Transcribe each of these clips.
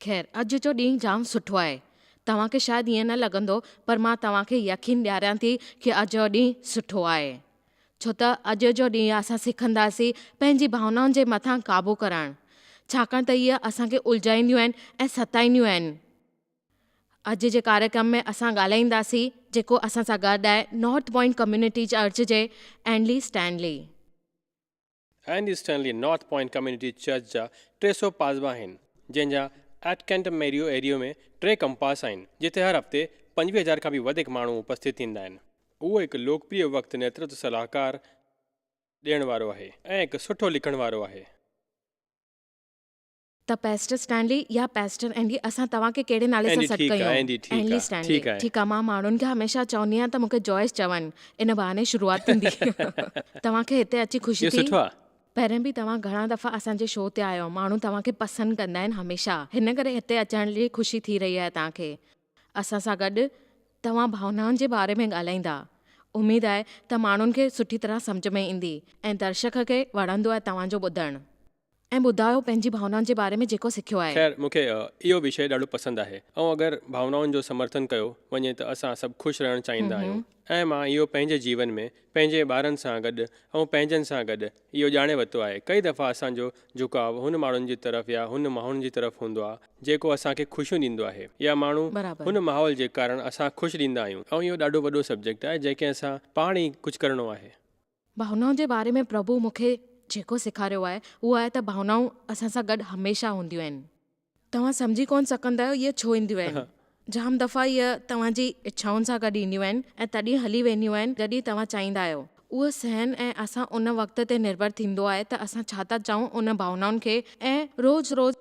خير اڄ جو ڏينهن جام سٺو آهي. توهان کي شايد ائين نه لڳندو پر مان توهان کي يقين ڏياريان ٿي ڪي اڄ جو ڏينهن سٺو آهي. ڇو ته اڄ جو ڏينهن اسان سکنداسين پنهنجي ڀاونائن جي مٿان قابو ڪرڻ. ڇاڪاڻ ته اهي اسان کي الجهائينديون آهن ۽ ستائينديون آهن. اڄ جي ڪاريڪرم ۾ اسان ڳالهائينداسين جيڪو اسان سان گڏ آهي نارٿ پوائنٽ ڪميونٽي چرچ جي Andy Stanley. Andy Stanley North Point Community Church جا 300 پاسبان آهن، جنهن جا ايٽڪنٽ ميريو ايريو ۾ ٽي ڪمپاس آهن، جتي هر هفتي 25,000 کان به وڌيڪ ماڻهو اپسٿت ٿيندا آهن. اهو هڪ لوڪپريه وقت نيترتو صلاحڪار ڏيڻ وارو آهي ۽ هڪ سٺو لکڻ وارو آهي. ته پيسٽر اسٽينلي يا پيسٽر اينڊي اسان توهان کي ڪهڙي نالي سان اينڊي سڏ ٺيڪ آ ڪيون؟ اينڊي ٺيڪ اينڊي آ اسٽينلي ٺيڪ آهي. ٺيڪ آ مان ماڻهن کي هميشه چوندي آهيان ته مون کي جوائس چون ان بهاني شروعات ٿيندي. توهان کي هتي اچي خوشي اهو ٿي؟ سٺو آ. پهرين به توهان گهڻا دفعا اسان جي شو تي آيا آهيو ماڻهو توهان کي پسند ڪندا آهن هميشه هن ڪري هتي اچڻ جي خوشي ٿي رهي آهي توهان کي اسان سان گڏ توهان ڀاونائن جي باري ۾ ڳالهائيندا اميد آهي ته ماڻهن کي سٺي طرح سمجهه ۾ ايندي ۽ درشڪ کي وڻندو آهي توهان جو ٻڌڻ. ۽ ٻڌايو پنهنجي ڀاونائن جي باري ۾ جيڪو سکيو آهي. خير، مون کي اهو وشيه ڏاڍو پسند آهي ۽ اگر ڀاونائن جو سمرٿن ڪيو وڃي ته اسان سڀ خوش رهڻ چاهيندا آهيون ۽ مان اهو پنهنجي جيون ۾ پنهنجي ٻارن سان گڏ ۽ پنهنجن سان گڏ اهو ڄاڻي ورتو آهي. ڪئي دفعا اسان جو جهڪاء هن ماڻهن جي طرف يا هن ماحول جي طرف هوندو آهي جيڪو اسان کي خوشيون ڏيندو آهي يا ماڻهو هن ماحول جي ڪارڻ اسان خوش ڏيندا آهيون ۽ اهو ڏاڍو وڏو سبجيڪٽ آهي جنهن کي اسان پاڻ ئي ڪجهه ڪرڻو آهي. ڀاونائن جي باري ۾ پرڀو مون کي جيڪو سيکاريو آهي، اهو آهي ته ڀاونائون اسان سان گڏ هميشه هونديون آهن. توهان سمجهي ڪونه سگهندا آهيو اهي ڇو اينديون آهن. جام دفعا اهي توهان جي اڇائن سان گڏ اينديون آهن ۽ تڏهن هلي وينديون آهن جڏهن توهان چاهيندا آهيو. اهو سهن ۽ اسان ان وقت تي نرڀر ٿيندو آهي ته اسان ڇا ٿا چاهون ان ڀاونائن کي ۽ روز روز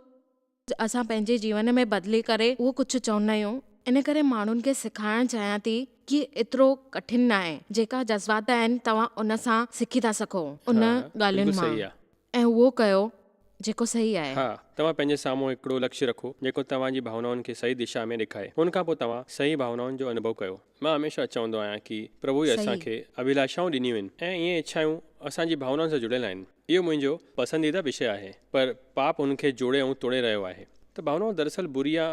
اسان پنهنجي جيون ۾ بدلي ڪري اهو ڪجهه چوندا آهيون. ان ڪري ماڻهن کي سيکارڻ چاهيان ٿي ڪي ايترو ڪٺن ناهي. جيڪا جذبات آهن توهان ان سان سکي ٿا سگهو ان ها ڳالهين بلڪل مان صحيح آ. ۽ اهو ڪيو جيڪو صحيح آهي. ها توهان پنهنجي سامهون هڪڙو لڪشيه رکو جيڪو توهان جي ڀاونائن کي صحيح دشا ۾ ڏيکائي ان کان پوء توهان صحيح ڀاونائن جو انوڀو ڪيو. مان هميشه چوندو آهيان ڪي پرڀو ئي اسان صحيح. کي اڀلاشائون ڏنيون آهن ۽ اهي اڇائون اسان جي ڀاونائن سان جڙيل آهن. اهو منهنجو پسنديده وشيه آهي، پر پاپ ان کي جوڙي ۽ توڙي رهيو آهي ته ڀاونائون دراصل بري يا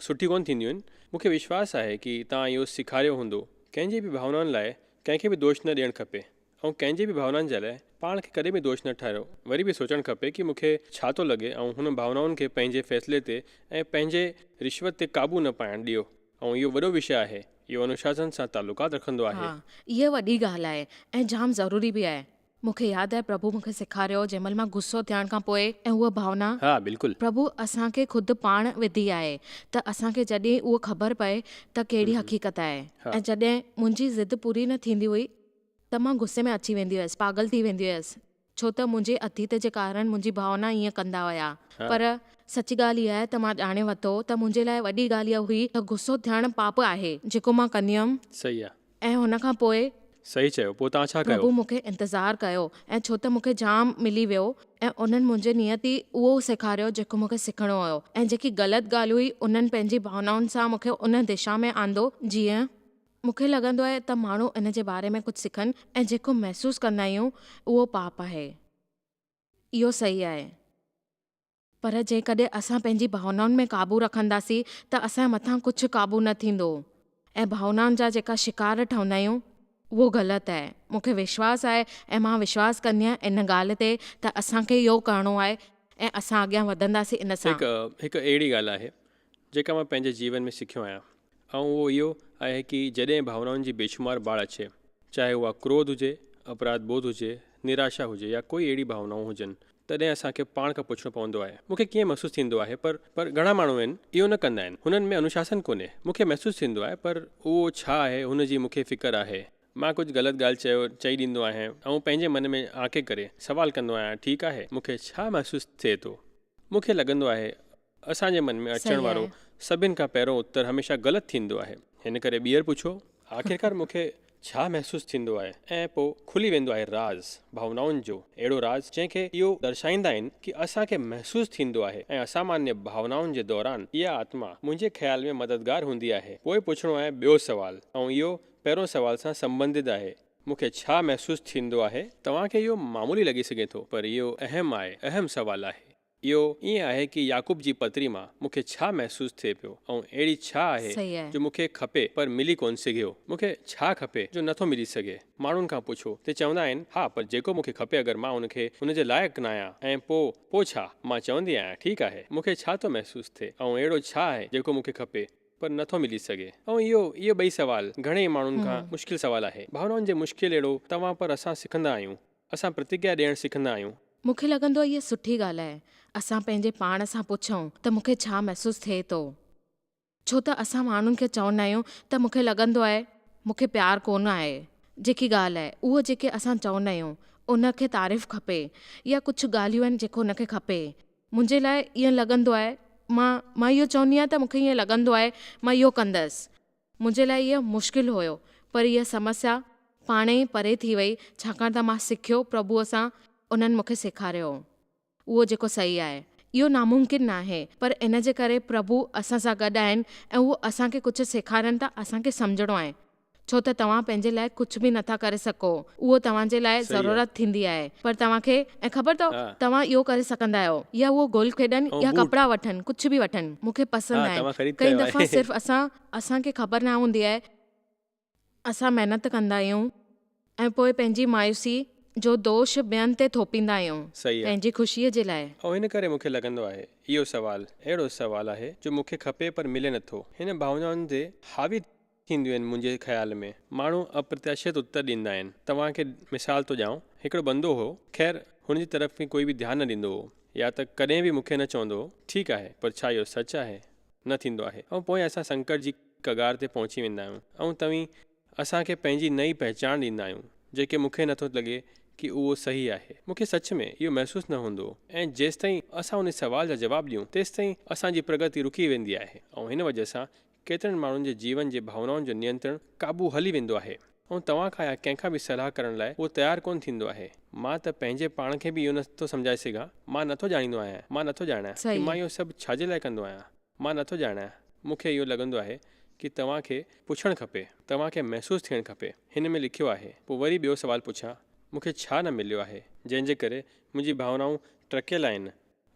سٺي ڪونه ٿينديون آهن. مون کي وشواس آهي ڪي توهان اهو سيکاريو هوندو. ڪنهن جي به ڀاونائن لاء ڪنهن کي به دوش نه ڏيڻ کپي ۽ ڪنهن جي به ڀاونائن جي لاء پاڻ کي ڪڏهن به دوش نه ٺاهريو. وري به سوچڻ کپي ڪي مون کي ڇا ٿو لڳي ۽ هن ڀاونائن کي پنهنجي فيصلي تي ۽ پنهنجي رشوت تي قابو نه پائڻ ڏيو ۽ اهو وڏو وشيه آهي. اهو انوشاسن سان تعلقات رکندو آهي. ها، اها وڏي ڳالهه آهي ۽ جام ضروري به آهي. مون کي ياد آهي پرڀو مون کي سيکاريو جنهن مهل مان غصو ٿيڻ کان پوء ۽ هوء ڀاونا ها بلڪل. پرڀو اسان کي خود پاڻ وڌي آهي ته اسان کي جڏهن اهو خبر پئي ته ڪهڙي حقيقت آهي ها. ۽ جڏهن منهنجي ضد پوري نه ٿيندي هئي ته مان غصي ۾ اچي ويندي هيس پاڳل ٿي ويندي هيس ڇو ته منهنجي اتيت جي ڪارڻ منهنجي ڀاونا ائين ڪندا هيا ها. پر سچي ڳالهه اها آهي ته مان ڄاڻي ورتو ته منهنجي لاء وڏي ڳالهه اها هئي ته غصو ٿيڻ پاپ آهي جيڪو مان ڪندي هيم صحيح آ. ۽ هن کان پوء صحيح چيو، پوء توهان ڇا ڪيو؟ پرڀو مون کي انتظار ڪيو ۽ ڇو ته مون کي جام ملي ويو ۽ انهن منهنجي نيتي اهو سيکاريو جيڪو مون کي سکڻو هيو ۽ جيڪي غلط ڳالهه هئي انهن پنهنجي ڀاونائن سان مون کي ان دشا ۾ آندو جيئن مون کي لڳندو آهي ته ماڻهو ان جي باري ۾ ڪجهه سکن ۽ جيڪو محسوس ڪندا آهيون اهو پاپ آهي اهو صحيح آهي. پر جيڪڏهن اسان پنهنجي ڀاونائن ۾ قابو رکنداسين ته اسان جي مٿان ڪجهه قابو نه ٿيندو ۽ ڀاونائن جا جيڪا شڪار ٺهندا آهيون اهو غلط آهي. مون کي وشواس آهي ۽ مان وشواس ڪندي آهيان ان ڳالهه تي ته اسان کي اهو ڪرڻو آهي ۽ اسان اڳيان وڌنداسين ان سان. هڪ هڪ اهڙي ڳالهه آهي جيڪا مان پنهنجي جيون ۾ سکيو آهيان ۽ اهو اهو آهي ڪي جڏهن ڀاونائن جي بيشمار باڙ اچي چاهي اها ڪروڌ هجي، اپراڌ بوڌ هجي، نراشا هجي يا ڪوئي اهڙي ڀاونائون هجن تڏهن اسان کي پاڻ کان پڇڻو پوندو آهي مون کي ڪيئن محسوس ٿيندو آهي پر پر گهڻا ماڻهو آهن اهو نه ڪندا آهن هنن ۾ انوشاسن ڪونهي مون کي محسوس ٿيندو آهي پر اهو ڇا آهي هن جي مون کي فڪر آهي مان ڪجهه غلط ڳالهه چيو چئي ڏيندو آهيان ۽ پنهنجي من ۾ آنڪي ڪري سوال ڪندو آهيان ٺيڪ آهي مون کي ڇا محسوس ٿئي ٿو مون کي لڳندو آهي اسان جي من ۾ اچڻ صحيح وارو آهي. سڀن کان پهريون اتر هميشه غلط ٿيندو آهي. هن ڪري ٻيهر پڇو، آخرڪار مون کي ڇا محسوس ٿيندو آهي؟ ۽ پوء کلي ويندو آهي راز، ڀاونائن جو اهڙو راز جنهن کي اهو درشائيندا آهن ڪي اسان کي محسوس ٿيندو آهي ۽ اسامانيه ڀاونائن جي دوران اها آتما منهنجي خيال ۾ مددگار هوندي آهي. پوء پڇڻو آهي ٻيو سوال ۽ اهو پهريون سوال سان سنبنڌت آهي، مون کي ڇا محسوس ٿيندو آهي؟ توهان کي اهو معمولي لڳي سگهي ٿو پر اهو اهم آهي، اهم سوال آهي. اهو ائين آهي ڪي يعقوب جي پتري مان مون کي ڇا محسوس ٿئي پيو ۽ اهڙي ڇا آهي صحيح آهي. جو مون کي کپي پر ملي ڪونه سگهيو. مون کي ڇا کپي جو نٿو ملي سگهي. ماڻهن کان پڇو تي چوندا آهن ها پر جيڪو مون کي کپي اگر مان ان کي ان جي لائق ناهيان ۽ پو پو ڇا؟ مان چوندي آهيان ٺيڪ آهي مون کي ڇا ٿو محسوس ٿئي ۽ اهڙو ڇا آهي جيڪو مون کي کپي پر نٿو ملي سگهي ۽ اهو اهي ٻئي سوال گهڻي ئي ماڻهن کان مشڪل سوال آهي. ڀاونائن جي مشڪل اهڙو توهان پر اسان سکندا آهيون اسان پرتگيا ڏيڻ سکندا آهيون. مون کي لڳندو آهي اها سٺي ڳالهه آهي اسان پنهنجي پاڻ سان پڇون ته مون کي ڇا محسوس ٿئي ٿو. ڇو ته اسان ماڻهن کي چوندا آهيون ته مون کي لڳندو آهي مون کي پيار ڪونه آهي. جيڪي ڳالهه آهي اهو جيڪي اسان چوندا آهيون ان کي تعريف کپي يا ڪجهه ڳالهيون آهن جيڪو ان کي کپي. منهنجي لاء ائين لڳندو آهي مان مان اهو چوندي آهيان ته مون کي ائين لڳندو آهي مان اهو ڪندس. منهنجي لاء اهو مشڪل هيو، پر اها سمسيا پاڻ ئي پري ٿي وئي، ڇاڪاڻ ته مان سکيو پرڀوء سان انهن مون کي سيکاريو اهو جيڪو صحيح آهي. اهو ناممڪن ناهي، پر ان جي ڪري پرڀو اسان سان گڏ آهن ۽ هو اسان کي ڪجهه سيکارين ٿا، اسان کي سمجهڻو آهي. ڇو ته توهان پنهنجي لاء ڪجهه به نٿا ڪري سگهو، اهو توهان جي لاء صحيح آهي. ضرورت ٿيندي آهي، پر توهان کي ۽ خبر اٿو ها. توهان اهو ڪري سگهندا آهيو، يا اهو گول کيڏن ۽ يا بوٽ. ڪپڙا وٺن، ڪجهه به وٺن، مون کي ها پسند آهن. توهان خريد ڪئي ڪيو دفعا آهي. صرف اسان اسان کي خبر نه هوندي آهي، اسان محنت ڪندا آهيون ۽ پوء پنهنجي مايوسي جو دوش ٻين تي ٿوپيندا آهيون، صحيح آهي. پنهنجي خوشيء جي لاء. ۽ ان ڪري مون کي لڳندو آهي اهو سوال اهڙو سوال آهي جو مون کي کپي پر ملي نٿو. هن ڀاونائن تي حاوي ٿينديون آهن منهنجي خيال ۾ ماڻهو اپرتياشت اتر ڏيندا آهن توهان کي مثال ٿو ڏيانو هڪڙو بندو هو خير هن جي طرف ۾ ڪوئي به ڌيان نه ڏيندو هو يا ته ڪڏهن به مون کي نه چوندو هو ٺيڪ آهي پر ڇا اهو سچ آهي نه ٿيندو آهي ۽ پوء اسان سنڪٽ جي ڪگار تي پهچي ويندا آهيون ۽ توهين اسان کي پنهنجي نئين پهچاڻ ڏيندا آهيون جيڪي مون کي نٿو لڳي ڪي اهو صحيح آهي مون کي سچ ۾ اهو محسوس نه هوندو هو ۽ جيستائين اسان ان سوال جا جواب ڏيون تيستائين اسان جي پرگتي رڪي ويندي آهي ۽ هن وجه سان ڪيترن ماڻهن جي جيون جي ڀاونائن جو نينترڻ، قابو، هلي ويندو آهي ۽ توهان کان يا ڪنهن کان به صلاح ڪرڻ لاء اهو تيار ڪونه ٿيندو آهي. مان ته پنهنجي پاڻ کي به اهو نه ٿو سمجهائي سگهان. مان نه ٿو ڄاڻيندو آهيان. مان نه ٿو ڄاڻان ڪي صحيح. مان اهو سڀ ڇا جي لاء ڪندو آهيان. مان نه ٿو ڄاڻان. مون کي اهو لڳندو آهي ڪي توهان کي پڇڻ کپي. توهان کي محسوس ٿيڻ کپي. هن ۾ لکيو آهي. پوء وري ٻيو سوال پڇان، مون کي ڇا نه مليو آهي، جنهن جي ڪري منهنجي ڀاونائون ٽرڪيل آهن؟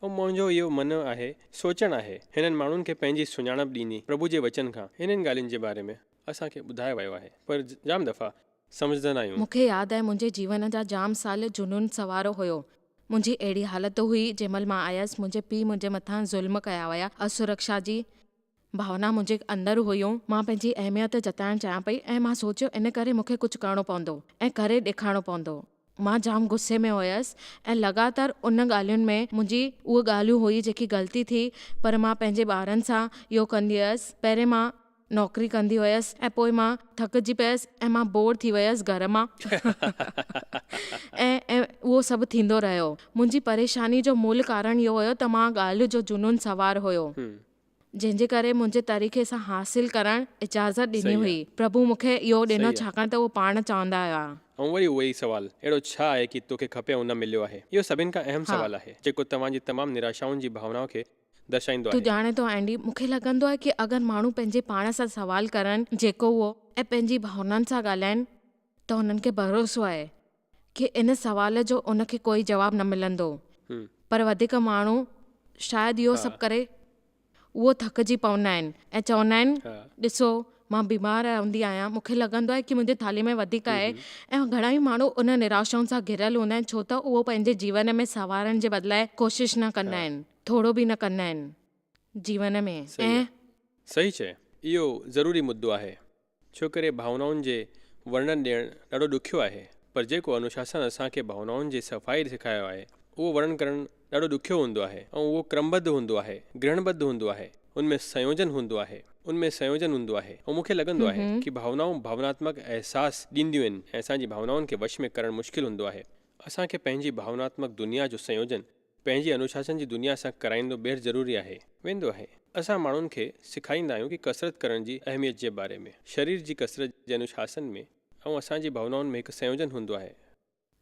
۽ منهنجو اهو من آهي، سوچڻ آهي، هنن ماڻهن کي پنهنجي سڃاڻپ ڏيندي پرڀو جي وچن کان انهن ڳالهين جي باري ۾ اسان کي ٻڌايو ويو آهي، پر جام دفعا سمجهندا نه آهيون. مون کي ياد آهي منهنجي جيون جا جام سال جنون سوارو هيو. منهنجي اهڙي حالت هئي جنهن مهل مان آيس منهنجي پيء منهنجي مٿان ظلم ڪيا ويا اسرڪشا جي ڀاونا منهنجي اندر هيون مان پنهنجي اهميت جتائڻ چاهيان پئي ۽ مان سوچيو ان ڪري مون کي ڪجهه ڪرڻو پوندو ۽ ڪري ڏيکارڻو پوندو. مان جام غصي ۾ هيس ۽ لڳاتار ان ڳالهين ۾ منهنجي اهي ڳالهيون هئي جيڪي غلطي ٿي پر مان پنهنجي ٻارن سان اهو ڪندي هيس پهرين مان نوڪري ڪندي هيس ۽ پوء مان ٿڪجي پيس ۽ مان بور ٿي ويس گهر مان ۽ ۽ اهو سڀ ٿيندو رهيو منهنجي پريشاني جو مول ڪارڻ اهو هيو ته مان ڳالهه جو جنون سوار هيو. جنهن جي ڪري منهنجي طريقي سان حاصل ڪرڻ اجازت ڏني صحيح آ. هئي. پرڀو مون کي اهو ڏنو صحيح آ. ڇاڪاڻ ته اهو پاڻ چوندا هيا. ۽ وري اهو ئي سوال، اهڙو ڇا آهي ڪي توکي کپي ۽ نه مليو آهي؟ اهو سڀن کان اهم ها. سوال آهي، جيڪو توهان جي تمام نراشائن جي ڀاونائن کي درشائيندو تون آهي. ڄاڻين ٿو اينڊي، مون کي لڳندو آهي ڪي اگر ماڻهو پنهنجي پاڻ سان سوال ڪرن جيڪو اهو ۽ پنهنجي ڀاونائن سان ڳالهائن ته هنن کي ڀروسو آهي ڪي ان سوال جو ان کي ڪوئي جواب نه ملندو. پر وڌيڪ ماڻهو شايد اهو سڀ ڪري اهو ٿڪجي پوندا آهن ۽ چوندا آهن ڏسو مان بيمار رهندي آهيان مون کي لڳندو آهي ڪي منهنجي ٿالهي ۾ وڌيڪ آهي ۽ گهڻا ئي ماڻهو ان نراشائن سان گهريل هوندا آهن ڇو ته اهو پنهنجي جيون ۾ سنوارڻ جي بدلاء ڪوشش نه ڪندا آهن ٿورو به نه ڪندا آهن جيون ۾ صحيح ۽. آهي. صحيح چئي. اهو ضروري مدو آهي. ڇو ڪري ڀاونائن جي ورڻن ڏيڻ ڏاڍو ڏکيو آهي، پر جيڪو انوشاسن اسان کي ڀاونائن جي صفائي سکايو آهي، اهو ورڻن ڪرڻ ڏاڍو ڏکيو هوندو آهي ۽ اهو ڪرمبڌ هوندو آهي، گرهڻبڌ هوندو آهي، ان ۾ سنيوجن هوندو آهي، ان ۾ سنيوجن هوندو آهي ۽ مون کي لڳندو آهي ڪي ڀاونائون ڀاوناتمڪ احساس ڏينديون آهن ۽ اسان جي ڀاونائن کي وش ۾ ڪرڻ مشڪل هوندو آهي. اسان کي پنهنجي ڀاوناتمڪ دنيا جو سنيوجن پنهنجي انوشاسن جي دنيا سان ڪرائيندو بيحد ضروري آهي. ويندو آهي. اسان ماڻهن کي سيکاريندا آهيون ڪي ڪسرت ڪرڻ جي اهميت جي باري ۾. شرير جي ڪسرت جي انوشاسن ۾ ۽ اسان جي ڀاونائن ۾ هڪ سنيوجن هوندو آهي.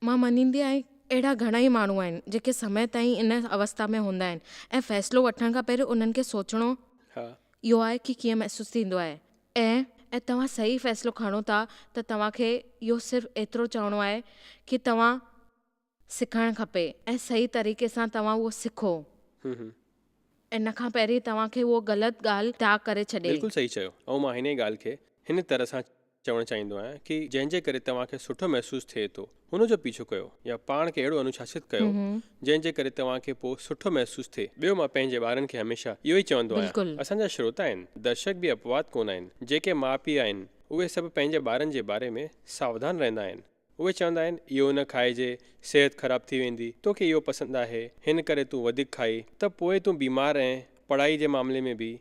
مان مڃيندي آهيان اهڙا گهڻا ئي ماڻهو آهن جيڪي سمي تائين ان اوستا ۾ هوندا آهن ۽ فيصلو وٺڻ کان پهريون انهن کي سوچڻو اهو آهي ڪي ڪيئن محسوس ٿيندو آهي ۽ ۽ توهان صحيح فيصلو کڻو ٿا ته توهان کي اهو صرف ايترو چوڻو آهي ڪي توهان سکڻ کپي ۽ صحيح طريقي سان توهان اهو سکو. ان کان پهرين توهان کي اهو غلط ڳالهه تياڳ ڪري ڇڏي. بلڪل صحيح چيو ۽ مان هن ڳالهه کي هن طرح سان چوڻ چاهيندو آهيان ڪي جنهن جي ڪري توهان کي سٺو محسوس ٿئي ٿو هن جو پيڇو ڪيو يا پاڻ کي اهڙو انوشاست ڪيو جنهن جي ڪري توهان کي پوء سٺو محسوس ٿئي. ٻيو مان پنهنجي ٻارن کي هميشه اهو ئي چوندو آهيان اسان جا شروتا آهن درشڪ به اپواد ڪونه آهن جيڪي ماء پيء آهن اهي سڀ پنهنجي ٻارن جي باري ۾ ساوڌان رهندا آهن اهي چوندا آهن اهو نه کائجي صحت خراب ٿي ويندي توکي اهو پسند آهي هن ڪري تون وڌيڪ کائي ته پوء تون بيمار رهين پڙهائي جي معاملي ۾ به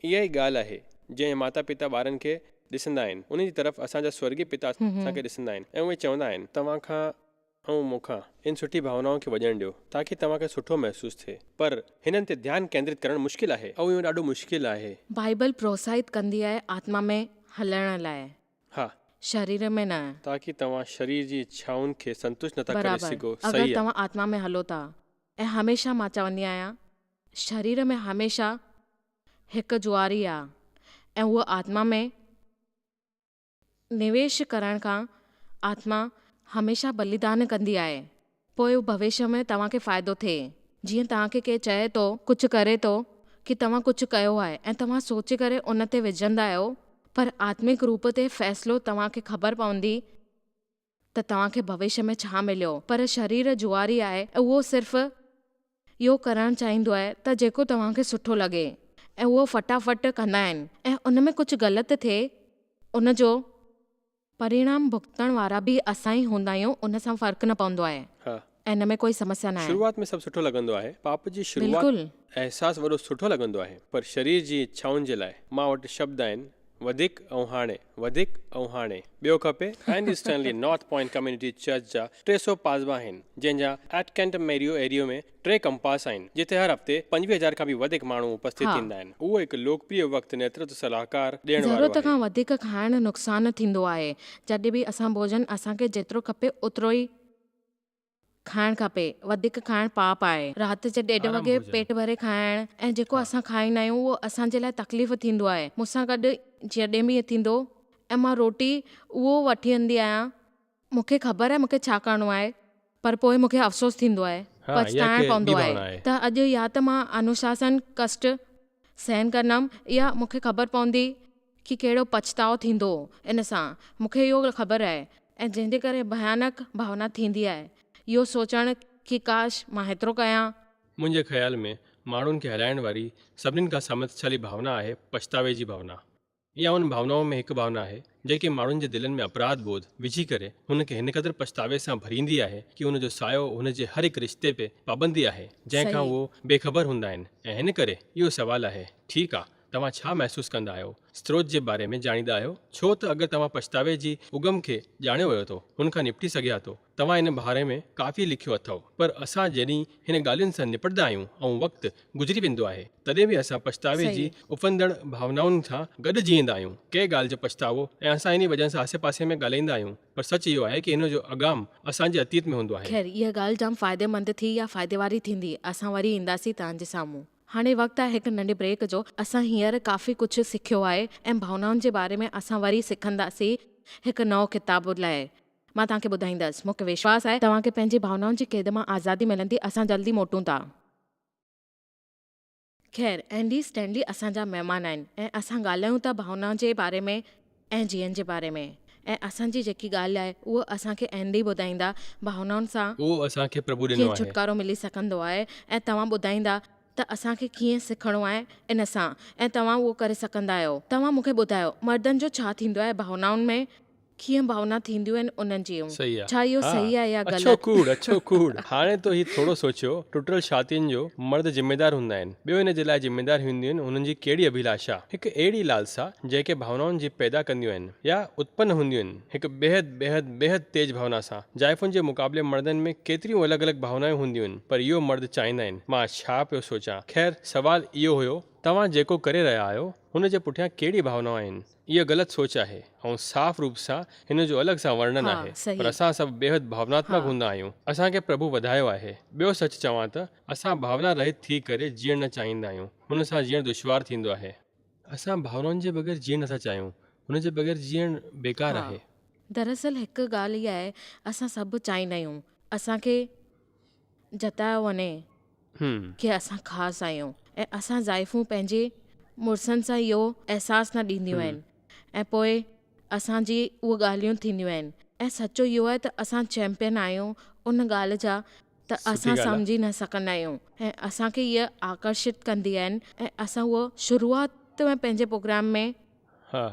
اها ئي ڳالهه آهي، جنهن ماتا پتا ٻارن کي ڏسندا آهن، انهي جي طرف اسان جا سورڳي پتا اسان کي ڏسندا آهن ۽ اهي چوندا آهن. توهان کان ۽ مون کان ان سٺي ڀاونائن کي وڄڻ ڏيو، تاڪي توهان کي سٺو محسوس ٿئي. پر هنن تي ڌيان ڪيندرت ڪرڻ مشڪل آهي. اهو ڏاڍو مشڪل آهي. بائيبل پروتساهت ڪندي آهي آتما ۾ هلڻ لاء. ها. شرير ۾ نه. تاڪي توهان شرير جي اڇائن کي سنتشٽ نٿا ڪري برابر. سگهو. اگر صحيح آهي. توهان آتما ۾ هلو ٿا. ۽ هميشه مان چوندي آهيان شرير ۾ هميشه هڪ جواري آ ۽ هوء آتما ۾ نويش ڪرڻ کان آتما هميشه بليدان ڪندي آهي پوء ڀوشيه ۾ توهان کي فائدو ٿئي جيئن توهان کي ڪير چئي ٿو ڪجهه ڪري ٿو ڪي توهان ڪجهه ڪيو آهي ۽ توهان سوچي ڪري ان تي وجهندا آهيو پر آتمڪ روپ تي فيصلو توهان کي خبر پوندي ته توهان کي ڀوشيه ۾ ڇا مليو، پر شرير جواري آهي ۽ اهو صرف اهو ڪرڻ چاهيندو آهي ته جيڪو توهان کي سٺو لڳي ۽ اهو فٽافٽ ڪندا آهن ۽ ان ۾ ڪجهه غلط ٿئي ان جو پرڻام ڀڳتڻ وارا به اسان ئي هوندا آهيون ان سان فرق نه پوندو آهي ۽ ان ۾ ڪوئي سمسيا ناهي. شروعات ۾ سڀ سٺو لڳندو آهي، پاپ جي شروعات احساس وڏو سٺو لڳندو آهي، پر شرير جي اڇائن جي لاء مان وٽ شبد آهن وڌيڪ ۽ هاڻي، وڌيڪ ۽ هاڻي. ٻيو کپي؟ Andy Stanley North Point Community Church جا 300 پاسبان آهن، جنهن جا ايٽڪنٽ ميريو ايريو ۾ ٽي ڪمپاس آهن، جتي هر هفتي 25,000 کان به وڌيڪ ماڻهو اپسٿت ٿيندا آهن. اهو هڪ لوڪپريه وقت نيترتو صلاحڪار ڏيڻ وارو ضرورت آهي. کان وڌيڪ کائڻ نقصان ٿيندو آهي. جڏهن به اسان ڀوڄن اسان کي جيترو کپي اوترو ئي. کائڻ کپي، وڌيڪ کائڻ پاپ آهي. رات جي ڏيڍ آرام وڳي ڀوڄن. پيٽ ڀري کائڻ ۽ جيڪو اسان کائيندا آهيون اهو اسان جي لاء تڪليف ٿيندو آهي. مون سان گڏ جڏهن به ائين ٿيندو ۽ مان روٽي اهو وٺي ايندي آهيان، مون کي خبر آهي مون کي ڇا ڪرڻو آهي پر پوء مون کي افسوس ٿيندو آهي، ها، اها پڇتائڻ هڪ ٻي پوندو آهي ڀاونا آهي. ته اڄ يا ته مان انوشاسن ڪشٽ سهن ڪندم يا مون کي خبر پوندي ڪي ڪهڙو پڇتاء ٿيندو ان سان، مون کي اهو خبر آهي ۽ جنهن جي ڪري ڀيانڪ ڀاونا ٿيندي آهي اهو سوچڻ ڪي ڪاش مان هيترو ڪيان. منهنجي خيال ۾ ماڻهن کي هلائڻ واري سڀني کان سامرٿشالي ڀاونا آهي پڇتاوي جي ڀاونا. اها انهن ڀاونائن ۾ هڪ ڀاونا آهي جيڪي ماڻهن جي دلن ۾ اپراڌ بوڌ وجهي ڪري هن کي هن قدر پڇتاوي سان ڀريندي آهي ڪي هن جو سايو هن جي هر هڪ رشتي تي پابندي آهي جنهن کان اهو بي خبر هوندا آهن ۽ هن ڪري اهو سوال آهي ٺيڪ آ توهان ڇا محسوس ڪندا آهيو؟ ستروت جي باري ۾ ڄاڻيندا آهيو؟ ڇو ته اگر توهان پڇتاوي جي اگم کي ڄاڻيو ويو ٿو، هن کان نپٽي سگهيا ٿو. توهان ان باري ۾ ڪافي لکيو اٿئو. پر اسان جڏهن هن ڳالهين سان نپٽندا آهيون ۽ وقت گذري ويندو آهي، تڏهن به اسان پڇتاوي جي اڦندڙ ڀاونائن سان گڏ جيئندا آهيون. ڪنهن ڳالهه جو پڇتاوو ۽ اسان انهي وجهه سان آسي پاسي ۾ ڳالهائيندا آهيون، پر سچ اهو آهي ڪي هن جو اگام اسان جي اتيت ۾ هوندو آهي. خير، اها ڳالهه جام فائديمند ٿي يا فائدي واري ٿيندي. اسان وري اينداسين توهان جي سامهون. هاڻي وقت آهي هڪ ننڍي بريڪ جو. اسان هينئر ڪافي ڪجهه سکيو آهي ۽ ڀاونائن جي باري ۾ اسان وري سکنداسين هڪ نئون ڪتاب لاء. مان توهان کي ٻڌائيندس. مون کي وشواس آهي توهان کي پنهنجي ڀاونائن جي قيد مان آزادي ملندي. اسان جلدي موٽون ٿا. خير، اينڊي اسٽينلي اسان جا مهمان آهن ۽ اسان ڳالهايون ٿا ڀاونائن جي باري ۾ ۽ جيئن جي باري ۾. ۽ اسان جي جيڪي ڳالهه آهي اهو اسان کي اينڊي ٻڌائيندا ڀاونائن سان اهو اسان کي پرڀو ڏنو ڪيئن آهي. ڇوٽڪارو ملي سگهندو آهي ۽ توهان ٻڌائيندا ته اسان کي ڪيئن سکڻو آهي ان سان ۽ توهان اهو ڪري سگهندا آهيو. توهان مون کي ٻڌايو مردن جو ڇا ٿيندو آهي ڀاونائن ۾ ڪيئن ڀاونا ٿينديون آهن انهن جون صحيح آ. ڇا اهو ها. صحيح آهي يا اڇو غلط؟ ڪوڙ اڇو ڪوڙ. هاڻي تو هي ٿورو سوچيو ٽٽل شادين جو مرد ذميدار هوندا آهن ٻيو ان جي لاء ذميدار هونديون آهن انهن جي ڪهڙي اڀيلاشا هڪ اهڙي لالسا جيڪي ڀاونائن جي پيدا ڪنديون آهن يا اتپن هونديون آهن هڪ بيحد بيحد بيحد تيز ڀاونا سان زائفن جي مقابلي مردن ۾ ڪيتريون الڳ الڳ ڀاونائون هونديون آهن پر اهو مرد چاهيندا آهن مان ڇا پيو سوچان خير سوال اهو هيو توهان جيڪو ڪري رهيا آهيو هن جي پٺيان ڪهڙي ڀاونائون آهن؟ اها غلط سوچ آهي ۽ صاف روپ سان هن جو الڳ سان ورڻن ها آهي پر صحيح. اسان سڀ بيحد ڀاوناتمڪ هوندا آهيون. اسان کي پرڀو وڌايو آهي. ٻيو سچ چوان ته اسان ڀاونا رهت ٿي ڪري جيئڻ نه چاهيندا آهيون. هن سان جيئڻ دشوار ٿيندو آهي. اسان ڀاونائن جي بغير جيئڻ نٿا چاهيون. هن جي بغير جيئڻ بيڪار ها آهي. دراصل هڪ ڳالهه اها آهي اسان سڀ چاهيندا آهيون اسان کي جتايو وڃي. هم. ڪي اسان خاص آهيون ۽ اسان زائفون پنهنجي مڙسن سان اهو احساس نه ڏينديون هم. آهن ۽ پوء اسان جي اهي ڳالهيون ٿينديون آهن ۽ سچو اهو آهي ته اسان چيمپئن آهيون ان ڳالهه جا ته سٺي اسان ڳالهه آ. سمجهي نه سگهندا آهيون ۽ اسان کي اهي آڪرشت ڪندي آهن ۽ اسان اهو شروعات ۾ پنهنجي پروگرام ۾ ها.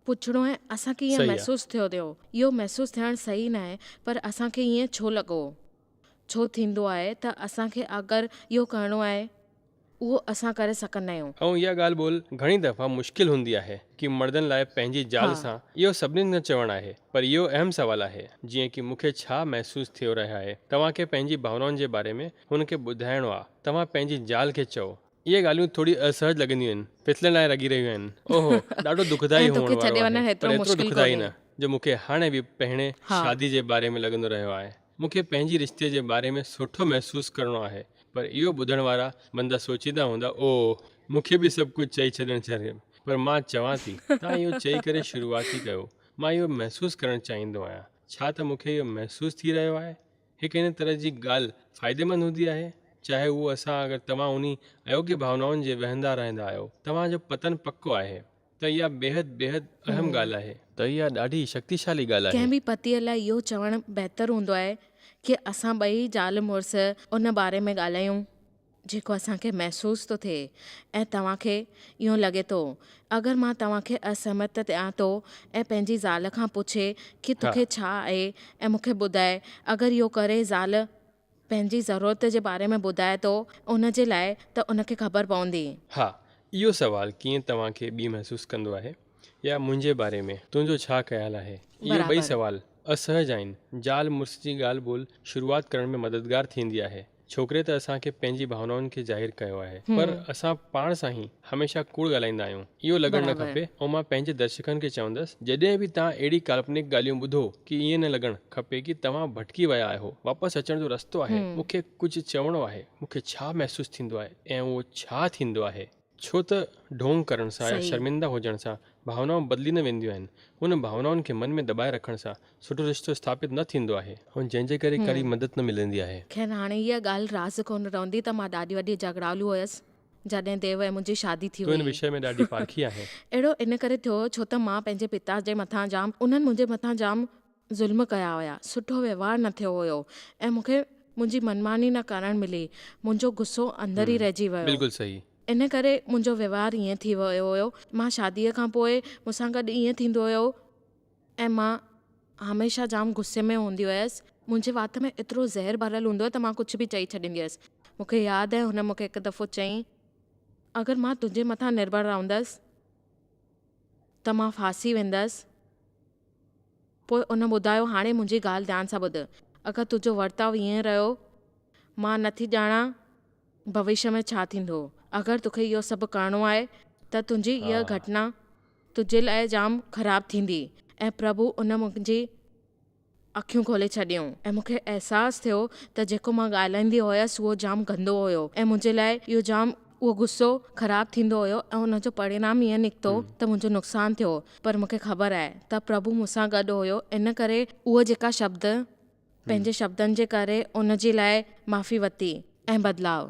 پڇڻو آهي اسان کي ائين صحيح آ. محسوس ٿيو ٿيو اهو محسوس ٿيڻ صحيح ناهي پر اسان کي ائين ڇو لڳو ڇو ٿيندو آهي ته اسان کي اگر اهو ڪرڻو آهي اهو اسان ڪري سگهندا آهيون. ۽ اها ڳالهه ٻولهه گهڻي دفعا مشڪل هوندي آهي ڪي مردن لاء پنهنجي زال ها. سان اهو سڀني کان چوڻ آهي پر اهو اهم سوال آهي جيئن ڪي مون کي ڇا محسوس ٿيو رهيو آهي توهان کي پنهنجي ڀاونائن جي باري ۾ هن کي ٻڌائڻو آ توهان پنهنجي زال کي چئو اهي ڳالهيون ٿوري اسهج لڳنديون آهن ڦٿلڻ لاء لڳي رهيون آهن اوهو ڏاڍو دکدائي ۽ هئڻ توکي وارو ڇڏي آهي وڃڻ پر هيترو ايترو مشڪل دکدائي ڪونهي. نه جو مون کي هاڻي به پهرين ها. شادي جي باري ۾ لڳندو رهيو آهي. مون کي پنهنجي رشتي جي باري ۾ سٺو محسوس ڪرڻو آهي، پر اهو ٻڌڻ وارا بندا سوچيندا هوندا، اوه، مون کي به سڀ ڪجهه چئي ڇڏڻ گهرجي. پر مان چوان ٿي، توهان اهو چئي ڪري شروعات ئي ڪيو. مان اهو محسوس ڪرڻ چاهيندو آهيان. ڇا ته مون کي اهو محسوس ٿي رهيو آهي؟ هڪ هن طرح جي ڳالهه فائديمند هوندي آهي، چاهي اهو اسان اگر توهان انهي ايوگيه ڀاونائن جي وهندا رهندا آهيو، توهان جو پتن پڪو آهي. ته اها بيحد بيحد اهم ڳالهه آهي. ته اها ڏاڍي شڪتيشالي ڳالهه آهي. ڪنهن به پتيء لاء اهو چوڻ بهتر هوندو آهي ڪي اسان ٻئي زال مڙس ان باري ۾ ڳالهايون جيڪو اسان کي محسوس ٿو ٿئي ۽ توهان کي اهو لڳي ٿو. اگر مان توهان کي اسهمت ڏيان ٿو ۽ پنهنجي زال کان پڇي ڪي توکي ڇا آهي ۽ مون کي ٻڌائي اگر اهو ڪري زال پنهنجي ضرورت جي باري ۾ ٻڌائي ٿو ان جي لاء ته ان کي خبر پوندي. ها، اهو سوال ڪيئن توهان کي ٻي محسوس ڪندو آهي يا منهنجي باري ۾ تنهنجو ڇا خيال آهي؟ اهي ٻئي برابر. سوال اسهج آهن. زال مڙس جي ڳالهه ٻولهه شروعات ڪرڻ ۾ مددگار ٿيندي آهي. ڇوڪري ته اسان کي پنهنجي ڀاونائن کي ظاهر ڪيو آهي پر اسان پاڻ سان ئي هميشه ڪوڙ ڳالهائيندا آهيون. اهو لڳڻ نه برابر. کپي ۽ مان پنهنجي درشڪن کي چوندس جڏهن به توهان اهڙي ڪالپنڪ ڳالهيون ٻڌو ڪي ائين نه لڳڻ کپي ڪي توهان ڀٽڪي ويا آهيو واپس اچڻ جو رستو آهي مون کي ڪجهه چوڻو آهي مون کي ڇا محسوس ٿيندو آهي ۽ اهو ڇا ٿيندو آهي. ڇو ته ڍونگ ڪرڻ سان يا صحيح. شرمنده هجڻ سان ڀاونائون بدلي نه وينديون آهن. انهن ڀاونائن کي من ۾ دٻائي رکڻ سان سٺو رشتو اسٿاپت نه ٿيندو آهي ۽ جنهن جي ڪري ڪڙي مدد نه ملندي آهي. خير هاڻي اها ڳالهه راز ڪونه رهندي ته مان ڏاڍي وڏي جهڳڙالو هيس جڏهن ديو ۽ منهنجي شادي ٿي تون هن هئي. وشيه ۾ ڏاڍي پارکي آهين. اهڙو ان ڪري ٿيو ڇو ته مان پنهنجي پتا جي مٿان جام انهن منهنجي مٿان جام ظلم ڪيا هيا، سٺو وهنوار نه ٿيو هيو ۽ مون کي منهنجي منماني نه ڪرڻ ملي، منهنجو غصو اندر ئي رهجي ويو. بلڪل صحيح. ان ڪري منهنجو وهنوار ائين ٿي ويو هيو. مان شاديء کان پوء مون سان گڏ ائين ٿيندو هيو ۽ مان هميشه جام غصي ۾ هوندي هيس. منهنجي وات ۾ ايترو زهر ڀريل هوندو هيو ته مان ڪجهه به چئي ڇڏيندي هيس. مون کي ياد آهي هن مون کي هڪ دفعو چيائين، اگر مان تنهنجي مٿان نرڀر رهندس ته مان ڦاسي ويندس. پوء ان ٻڌايو، هاڻي منهنجي ڳالهه ڌيان سان ٻڌ. اگر تنهنجو ورتاء ائين رهيو، مان نه ٿي ڄاڻان ڀوشيه ۾ ڇا ٿيندو. اگر توکي اهو سڀ ڪرڻو آهي ته تنهنجي اها گهٽنا تنهنجي لاء جام خراب ٿيندي. ۽ پرڀو ان منهنجي اکيون کولي ڇڏيون ۽ مون کي احساس ٿيو ته جيڪو مان ڳالهائيندي هيس اهو جام گندو هيو ۽ منهنجي لاء اهو جام اهو غصو خراب ٿيندو هيو ۽ ان جو پرڻام ائين نڪتو ته منهنجو نقصان ٿيو پر مون کي خبر آهي ته پرڀو مون سان گڏ هيو ان ڪري اهو جيڪا شبد پنهنجي شبدن جي ڪري ان جي لاء معافي ورتي ۽ بدلاء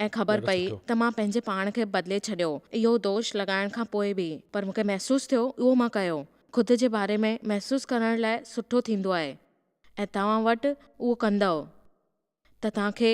۽ خبر ڏاڍو پئي سٺو. ته مان پنهنجي پاڻ کي بدلي ڇڏيو اهو دوش لڳائڻ کان پوء به پر مون کي محسوس ٿيو اهو مان ڪيو خود جي باري ۾ محسوس ڪرڻ لاء سٺو ٿيندو آهي ۽ توهان وٽ اهو ڪندؤ ته توهان کي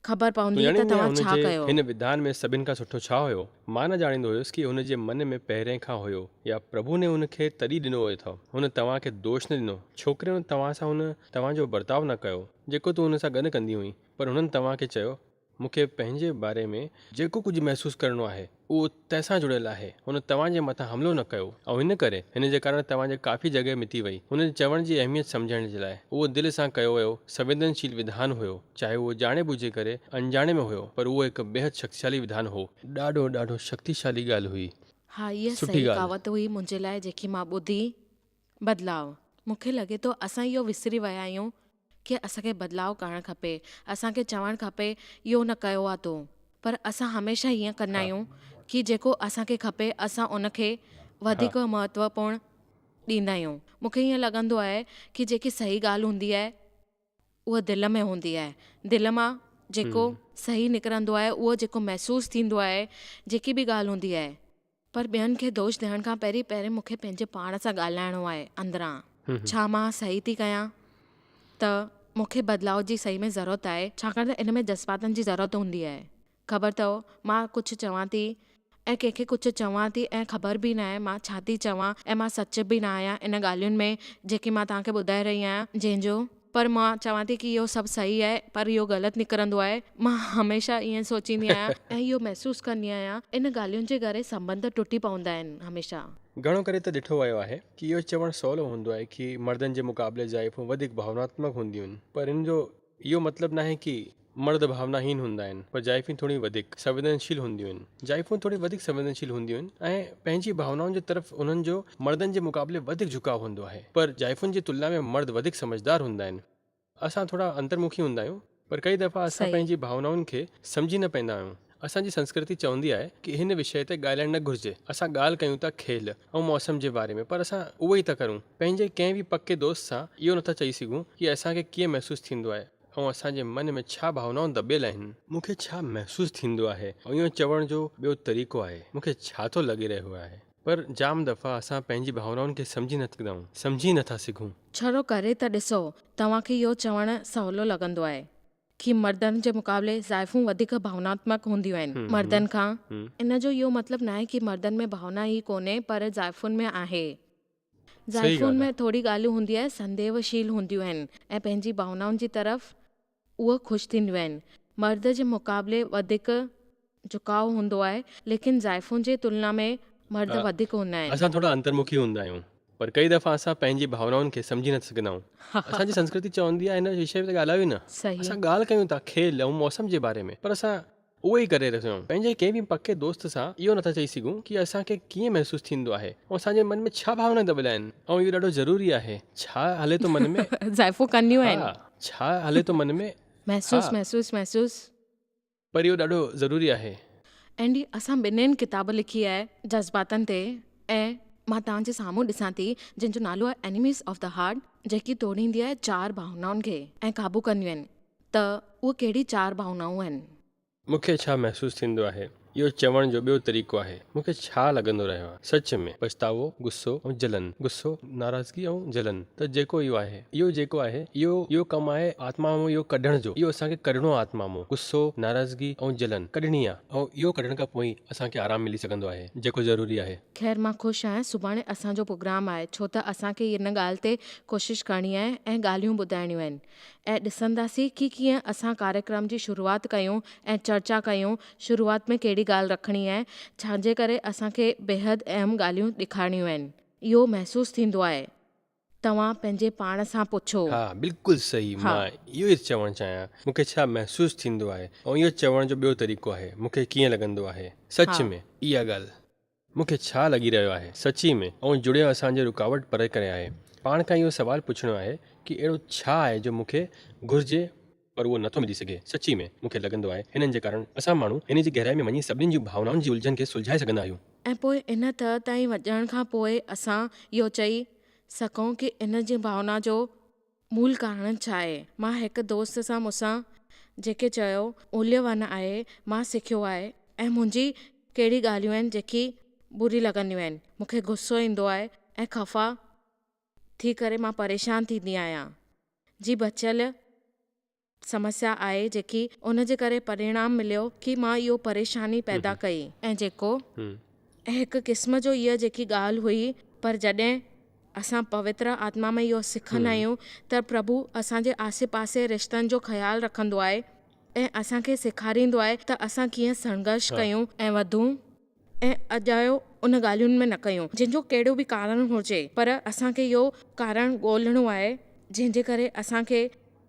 خبر تون پوندي ته ڄاڻيندي آهين توهان هن ڇا جي ڪيو. هن وڌان ۾ سڀن کان سٺو ڇا هيو؟ مان نه ڄاڻيندو هيس ڪي هن جي من ۾ پهرين کان هيو يا پرڀو ني هن کي تڏي ڏنو اٿو. هن توهان کي دوش نه ڏنو. ڇوڪري هن توهان سان هن توهان جو برتاء نه ڪيو جيڪو تون هن سان گڏ ڪندي هئين پر هنن توهان کي چيو مون کي پنهنجي باري ۾ جيڪو ڪجهه محسوس ڪرڻو آهي اهو تنهن سان جڙيل آهي. هن توهان جي مٿان حملو نه ڪيو ۽ ان ڪري هن جي ڪارڻ توهان جي ڪافي جڳهه مٽي وئي. هن جي چوڻ جي اهميت سمجهڻ جي لاء اهو دل سان ڪيو ويو سنويدنشيل وڌان هيو، چاهي اهو ڄاڻي ٻجهي ڪري انجاڻي ۾ هيو پر اهو هڪ بيحد شڪتيشالي وڌان هو. ڏاڍو ڏاڍو شڪتيشالي ڳالهه هئي. ها اها سٺي صحيح ڳالهه. ڪهاوت هئي منهنجي لاء جيڪي مان ٻڌي. بدلاء. مون کي لڳي ٿو اسان اهو وسري ويا آهيون ڪي اسان کي بدلاء ڪرڻ کپي، اسان کي چوڻ کپي اهو نه ڪيو آ تو. پر اسان هميشه ائين ڪندا آهيون ڪي جيڪو اسان کي کپي اسان ان کي وڌيڪ مهتوپورڻ ڏيندا آهيون. مون کي ائين لڳندو آهي ڪي جيڪي صحيح ڳالهه هوندي آهي اها دل ۾ هوندي آهي. دل مان جيڪو صحيح نڪرندو آهي اهو جيڪو محسوس ٿيندو آهي جيڪي به ڳالهه هوندي آهي پر ٻين کي دوش ڏيڻ کان پهرين پهرين مون کي پنهنجي پاڻ سان ڳالهائڻو آهي اندران ڇا مان صحيح ٿي ڪيان ته مون کي بدلاء جي صحيح ۾ ضرورت آهي ڇاڪاڻ ته ان ۾ جذباتن جي ضرورت هوندي آهي خبر اٿو مان ڪجهه چوان ٿي ۽ ڪنهن کي ڪجهه چوان ٿي ۽ خبر به ناهي مان ڇا ٿي چوان ۽ مان سچ به نه آهيان ان ڳالهين ۾ جيڪي مان توهان کي ٻڌائي رهي آهيان جنهن جو پر مان چوان ٿي ڪي اهو سڀ صحيح آهي پر اهو غلط نڪرندو آهي مان هميشه ائين سوچيندي آهيان ۽ اهو محسوس ڪندي آهيان ان ڳالهين جي ڪري سنٻنڌ ٽٽي پوندا آهن هميشه. گهڻو ڪري ته ڏٺو ويو آهي ڪي اهو چوڻ سولو هوندو آهي ڪي مردن جي مقابلي زائفون وڌيڪ ڀاوناتمڪ هونديون آهن پر ان جو اهو مطلب ناهي ڪي مرد ڀاوناهين هوندا آهن پر زائفون ٿوريون وڌيڪ سنويدنشيل هونديون آهن. زائفون ٿوريون وڌيڪ سنويدنشيل هونديون آهن ۽ پنهنجي ڀاونائن جي طرف انهن جو مردن جي مقابلي وڌيڪ جهڪاء هوندو آهي پر زائفن جي تلنا ۾ مرد وڌيڪ سمجهدار هوندا آهن. اسان ٿورا انترمکي هوندا آهيون پر ڪئي دفعا اسان پنهنجي ڀاونائن کي سمجهي نه پائيندا آهيون. اسان جي سنسڪرتي چوندي آهي ڪي هن وشيه تي ڳالهائڻ نه گهرجي. اسان ڳالهه ڪيون ٿا کيل ۽ موسم جي باري ۾ پر اسان اهو ئي ٿا ڪرون. پنهنجي ڪنهن به پڪي دوست سان اهو نٿا چئي سگهون ڪي اسان کي ڪيئن محسوس ٿيندو آهي. ۽ اسان جي من ۾ ڇا ڀاونائون دٻيل آهن. مون کي ڇا محسوس ٿيندو آهي ۽ اهو چوڻ جو ٻيو طريقو آهي، مون کي ڇا ٿو لڳي رهيو آهي. پر جام دفعا اسان پنهنجي ڀاونائن کي سمجهي نه سگهندا آهيون، سمجهي نه ٿا سگهون. ڇڙو ڪري ته ڏسو، توهان کي اهو چوڻ سولو لڳندو آهي ڪي مردن جي مقابلي زائفون وڌيڪ ڀاوناتمڪ هونديون آهن مردن کان. ان جو اهو مطلب ناهي ڪي مردن ۾ ڀاونا ئي ڪونهي پر زائفن ۾ آهي. صحيح زائفن ڳالهه ۾ آهي. ٿوري ڳالهيون هوندي آهي سنديوشيل هونديون آهن ۽ پنهنجي ڀاونائن جي طرف اهي خوش ٿينديون آهن. مرد جي مقابلي وڌيڪ جهڪاء هوندو آهي ليڪن زائفن جي تلنا ۾ مرد وڌيڪ هوندا آهن. اسان ٿورا انترمکي هوندا آهيون پر ڪئي دفعا اسان پنهنجي ڀاونائن کي سمجهي نه سگهندا آهيون. اسان جي سنسڪرتي چوندي آهي هن وشي تي ڳالهايو ئي نه. صحيح. اسان ڳالهه ڪيون ٿا کيل ۽ موسم جي باري ۾ پر اسان اهو ئي ڪري رهيو آهيون. پنهنجي ڪنهن به پڪي دوست سان اهو نٿا چئي سگهون ڪي اسان کي ڪيئن محسوس ٿيندو آهي ۽ اسان جي من ۾ ڇا ڀاونائون دٻيل آهن ۽ اهو ڏاڍو ضروري آهي. ڇا هلي ٿو من ۾؟ زائفون ڪنديون آهن. ها، ڇا هلي ٿو من ۾؟ محسوس ها. محسوس محسوس. پر اهو ڏاڍو ضروري آهي. اينڊي اسان ٻنهين ڪتاب لکي آهي جذباتن تي ۽ مان توهان جي سامهون ڏسان ٿي جنهن جو نالو آهي Enemies of the Heart جيڪي توڙيندي آهي چار ڀاونائن کي ۽ قابو ڪنديون آهن ته اهي ڪهڙي چار ڀاونائون آهن. مون کي ڇا محسوس ٿيندو آهي؟ اهو چوڻ جو ٻيو طريقو آهي، مون کي ڇا لڳندو رهيو آهي؟ سچ ۾، پڇتاوو، غصو ۽ جلن، غصو، ناراضگي ۽ جلن ته جيڪو اهو آهي، اهو جيڪو آهي، اهو اهو ڪم آهي آتما مان اهو ڪڍڻ جو، اهو اسان کي ڪڍڻو آهي آتما مان، غصو، ناراضگي ۽ جلن ڪڍڻي آهي ۽ اهو ڪڍڻ کان پوء ئي اسان کي آرام ملي سگهندو آهي، جيڪو ضروري آهي. خير مان خوش آهيان سڀاڻي اسان جو پروگرام آهي ڇو ته اسان کي ان ڳالهه تي ڪوشش ڪرڻي آهي ۽ ڳالهيون ٻڌائڻيون آهن. ۽ ڏسنداسين ڪي ڪيئن اسان ڪاريڪرم جي شروعات ڪيون ۽ چرچا ڪيون شروعات ۾ ڪهڙي ڳالهه رکڻي آهي ڇاجي ڪري اسان کي بيحد اهم ڳالهيون ڏيکارڻيون آهن اهو محسوس ٿيندو آهي توهان پنهنجي پاڻ سان پڇو. ها بلڪل صحيح ها. مان اهو ئي چوڻ چاهيان مون کي ڇا محسوس ٿيندو آهي ۽ اهو چوڻ جو ٻيو طريقو آهي مون کي ڪيئن لڳندو آهي سچ ها. ۾ اها ڳالهه. مون کي ڇا لڳي رهيو آهي؟ سچي ۾ ۽ جڙيو اسان جي رڪاوٽ پري ڪري آهي. پاڻ کان اهو سوال پڇڻو آهي ڪي اهڙو ڇا آهي جو مون کي گهرجي پر اهو نٿو ملي سگهي؟ سچي ۾ مون کي لڳندو آهي هنن جي ڪارڻ اسان ماڻهو هن جي گهرائي ۾ وڃي سڀني جون ڀاونائن جي الجهن کي سلجهائي سگهندا آهيون. ۽ پوء ان تهه تائين وڃڻ کان پوء اسان اهو چئي سگهون ڪي ان جي ڀاونا جو مول ڪارڻ ڇا آهي؟ مان هڪ دوست سان مون سان جيڪي چيو اوليوان آهي مان سکيو آهي ۽ منهنجي ڪهڙي ڳالهيون آهن جيڪي بري لڳنديون آهن مون کي غصو ايندو آهي ۽ خفا ٿي ڪري مان پريشان ٿيندي آهيان جي بچيل سمسيا آهي جيڪي ان جي ڪري پرڻام مليو ڪي مان اهو پريشاني پيدا ڪئي ۽ جيڪو ۽ هڪ قسم جو اها جيڪي ڳالهه هئي پر جڏهن اسان پوتر آتما ۾ اهو سکندا آهيون ته پرڀو اسان جي آسي پاسي رشتن جو خيال رکندو آهي ۽ اسان کي سيکاريندو آهي ته اسان ڪيئن سنگهرش ڪيون ۽ وڌون ۽ اجايو ان ڳالهين ۾ نه ڪيون جنهن جو ڪهڙو به ڪارڻ هجي پر اسان کي اهو ڪارڻ ڳولڻو آهي جنهن جي ڪري اسان کي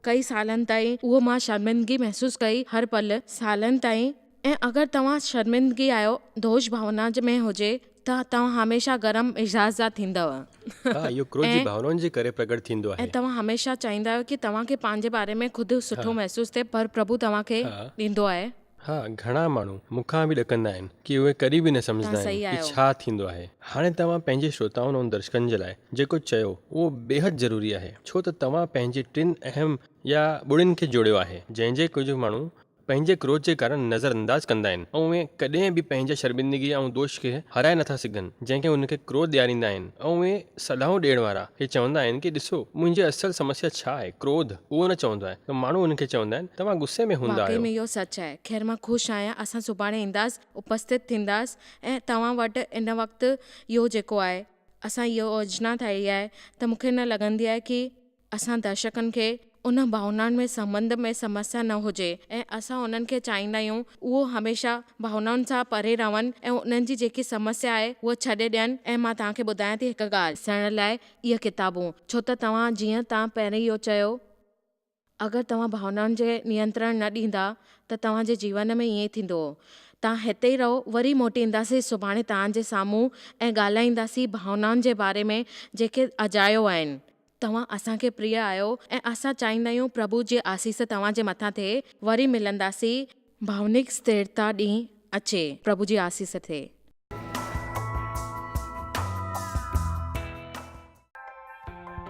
ڪئي سالن تائين اهو مان شرمندگي محسوس ڪئي هر پل سالن تائين ۽ اگر توهان شرمندگي آهيو دوش ڀاونا ۾ هجي ته توهان هميشه گرم مزاج جا ٿيندؤ. ها اهو ڪروڌ جي ڀاونائن جي ڪري پرگٽ ٿيندو ۽ آهي. توهان هميشه چاهيندا آهيو ڪي توهان کي پنهنجي باري ۾ خود سٺو محسوس ٿئي پر پرڀو توهان کي ڏيندو آهي. ها گهڻا ماڻهو مون کان به ڏڪندا آهن ڪي اهي ڪڏهن به نه توهان سمجهندا آهن صحيح ڪي آهيو. ڇا ٿيندو آهي. هاڻي توهان پنهنجي شروتائن ۽ درشڪن جي لاء جيڪو چيو اهو بيحد ضروري آهي ڇو ته توهان پنهنجي ٽن اهم يا ٻڙين کي جوڙيو آهي جنهن جي ڪجهه ماڻهو. پنهنجي ڪروڌ جي ڪارڻ نظر انداز ڪندا آهن ۽ اهي ڪڏهن به پنهنجي شرمندگي ۽ دوش کي هارائي نٿا سگهن جنهن کي انهن کي ڪروڌ ڏياريندا آهن ۽ اهي صلاحون ڏيڻ وارا هي چوندا آهن ڪي ڏسو منهنجي اصل سمسيا ڇا آهي ڪروڌ اهو نه چوندو آهي ته ماڻهو انهن کي چوندا آهن توهان غصي ۾ هوندا واقعي آهيو. ۾ اهو سچ آهي. خير مان خوش آهيان اسان سڀاڻي اينداس اپسٿت ٿينداس ۽ توهان وٽ ان وقت اهو جيڪو آهي اسان اهو يوجنا ٺاهي آهي ته مون کي نه لڳندي آهي ڪي اسان درشڪن کي ان ڀاونائن ۾ سنٻنڌ ۾ سمسيا نه هجي ۽ اسان انهن کي چاهيندا آهيون اهو هميشه ڀاونائن سان پري رهن ۽ انهن جي جيڪي سمسيا آهي اها ڇڏي ڏين ۽ مان توهان کي ٻڌايان ٿي هڪ ڳالهه. ڏسڻ لاء اهي ڪتابون ڇو ته توهان جيئن توهان پهرين اهو چيو اگر توهان ڀاونائن جي نينترڻ نه ڏيندا ته توهان جي جيون ۾ ائين ئي ٿيندو. توهان هتي ئي رهو، وري موٽي اينداسين سڀاڻي توهان جي سامهون ۽ ڳالهائينداسين ڀاونائن جي باري ۾ جيڪي اجايو آهن. توهان اسان کي پريه آهيو ۽ اسان چاهيندا آهيون پرڀو جي آسيس توهان جي مٿان ٿئي. وري ملنداسين. ڀاونڪ سٿيرتا ڏينهن اچي. پرڀو جي آسيس ٿئي.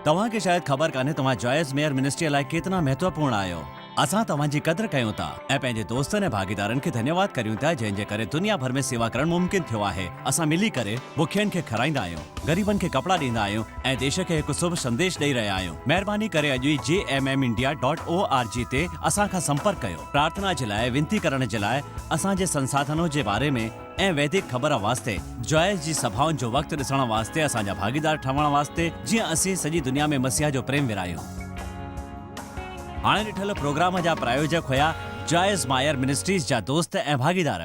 توهان کي شايد خبر ڪانهي توهان جوائس ميئر منسٽريء لاء ڪيتنا مهتوپورڻ آهيو. اسان توهان جي قدر ڪيون ٿا ۽ پنهنجي دوستن ۽ ڀاڳيدارن کي ڌنيواد ڪريون ٿا جنهن جي ڪري دنيا ڀر ۾ سيوا ڪرڻ ممڪن ٿيو آهي. اسان ملي ڪري بکين کي کارائيندا آهيون، غريبن کي ڪپڙا ڏيندا آهيون ۽ ديش کي هڪ شڀ سنديش ڏئي رهيا آهيون. مهرباني ڪري اڄ ئي J M M India dot O R G تي اسان کان سمپرڪ ڪيو. پرارٿنا جي لاء وينتي ڪرڻ جي لاء اسان جي سنساڌنو جي باري ۾ ۽ ويدڪ خبر واسطي جوائس جي سڀائن جو وقت ڏسڻ واسطي اسان جا ڀاڳيدار ٺهڻ واسطي جيئن اسين سڄي دنيا ۾ مسيح جو پريم ورهايون. هاڻي ڏٺل پروگرام جا پرايوجڪ هيا جوائس مائر منسٽريز جا دوست ۽ ڀاڳيدار.